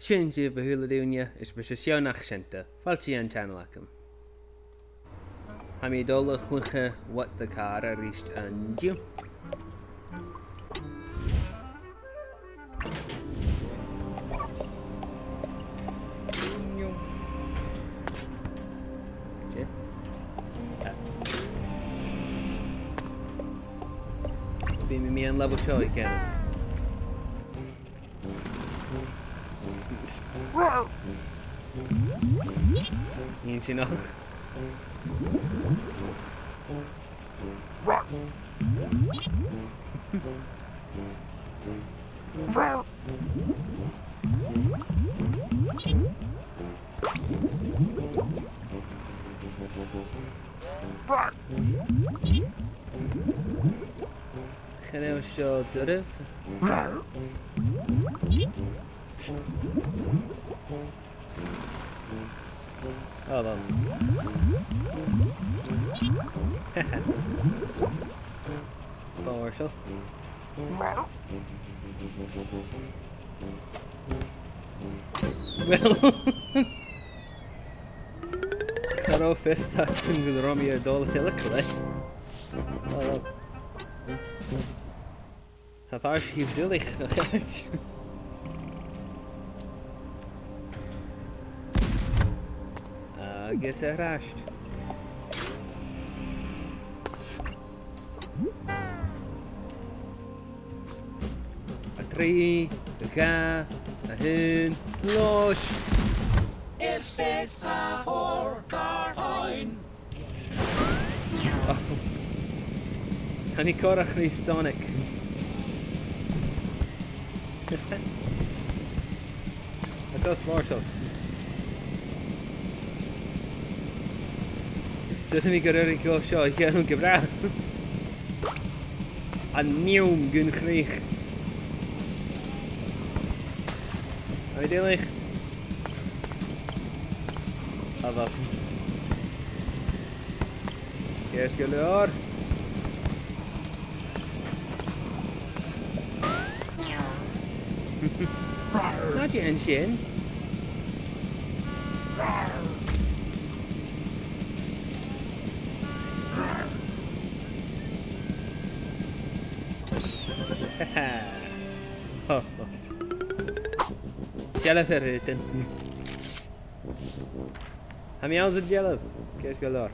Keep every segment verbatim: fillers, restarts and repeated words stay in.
Sin sibh, a h-uile duine, is mise Seonaidh Seanta. Fàilte dhan channel agam. Tha mi a' dol a chluich What the Car a-rithist an-diugh. Sin. Ah. Feumaidh mi an level seo a dhèanamh. Nì sin a-mach. Chan eil seo doirbh. Oh, well. Spòrsail. Well. Cha robh fios agam gun robh mi a' dol a thilgeil e. Oh, well. Tha pàirt dheth duilich. Agus air ais. A trì, a dhà, a h-aon, làimh. Is this a poor car fine? Oh. Tha mi còrach ri Sonic. Tha seo spòrsail. Saoilidh mi gun urrainn dhomh seo a dhèanamh gu bràth. An t-àm gun chrìoch. Tha mi duilich. Tha, bha. Ceart gu leòr. Nach dèan sin. Ho, ho. Sealladh air rudan. Tha mi anns an dealbh. Ceart gu leòr.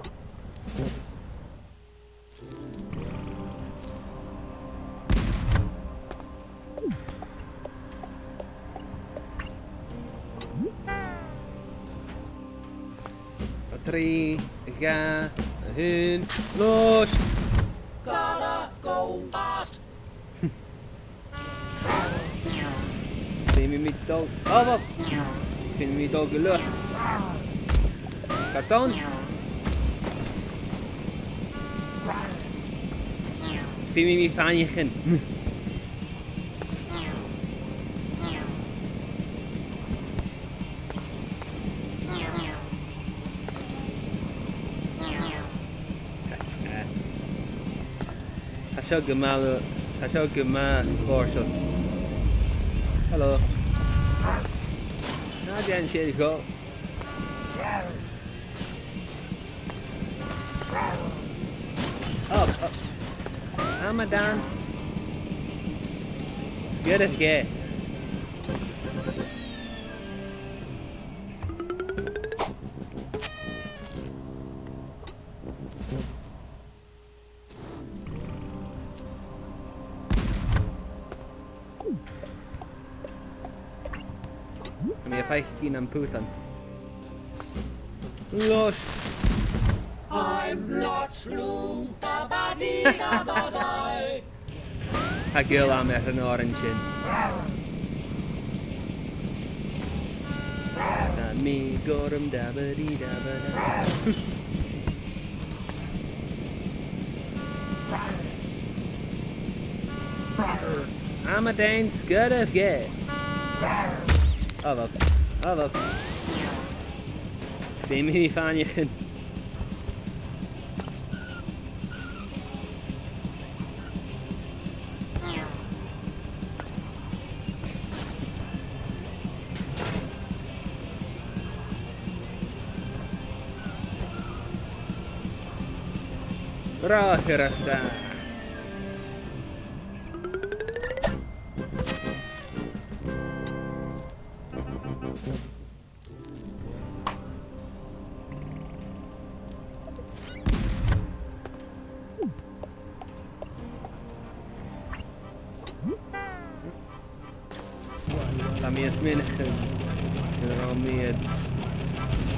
A trì, a dhà, a h-aon, làimh. Gotta go fast. Feumaidh mi dol. Oh, fuck. Feumaidh mi dol gu luath. Carson? Feumaidh mi faighneachd. Tha seo gu math, tha seo gu math spòrsail. Hello. Nach dèan sin dhomh. Oh, oh. Amadan. Sguir a' ghaoth. Tha mi a' faicinn am putan. Làimh. I'm not Lou, da ba dee da ba die. Tha gaol agam air an òran sin. Tha mi gorm, da ba dee da ba da. Amadan, sguir a' ghaoth. Oh, well. Oh, well. Feumaidh mi faighneachd. Tràth fhurasta. Tha mi a' smaoineachadh gun robh mi a'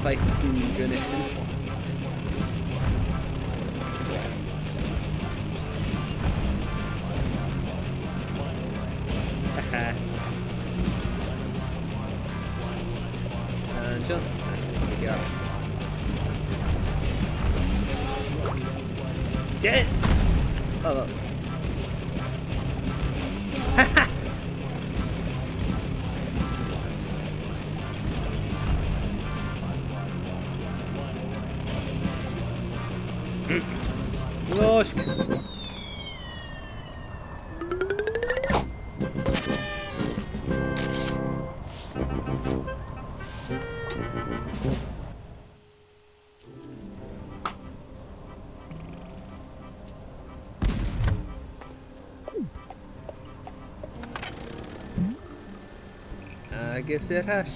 faicinn gun fhios. Aha. An seo. Yes! Oh, well. Losg. Agus air ais.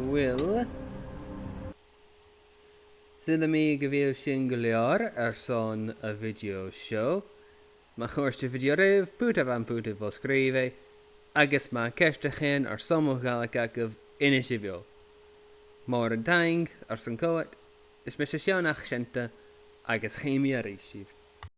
Uill, saoilidh mi gu bheil sin gu leòr airson a' video seo. Ma chòrd a' video ribh, put am putan fo-sgrìobhaidh, agus ma tha ceist agaibh airson mo Ghàidhlig agaibh, innsibh dhomh. Mòran taing airson coimhead, is mise Seán Ach Seanta, agus chì mi a-rithist sibh.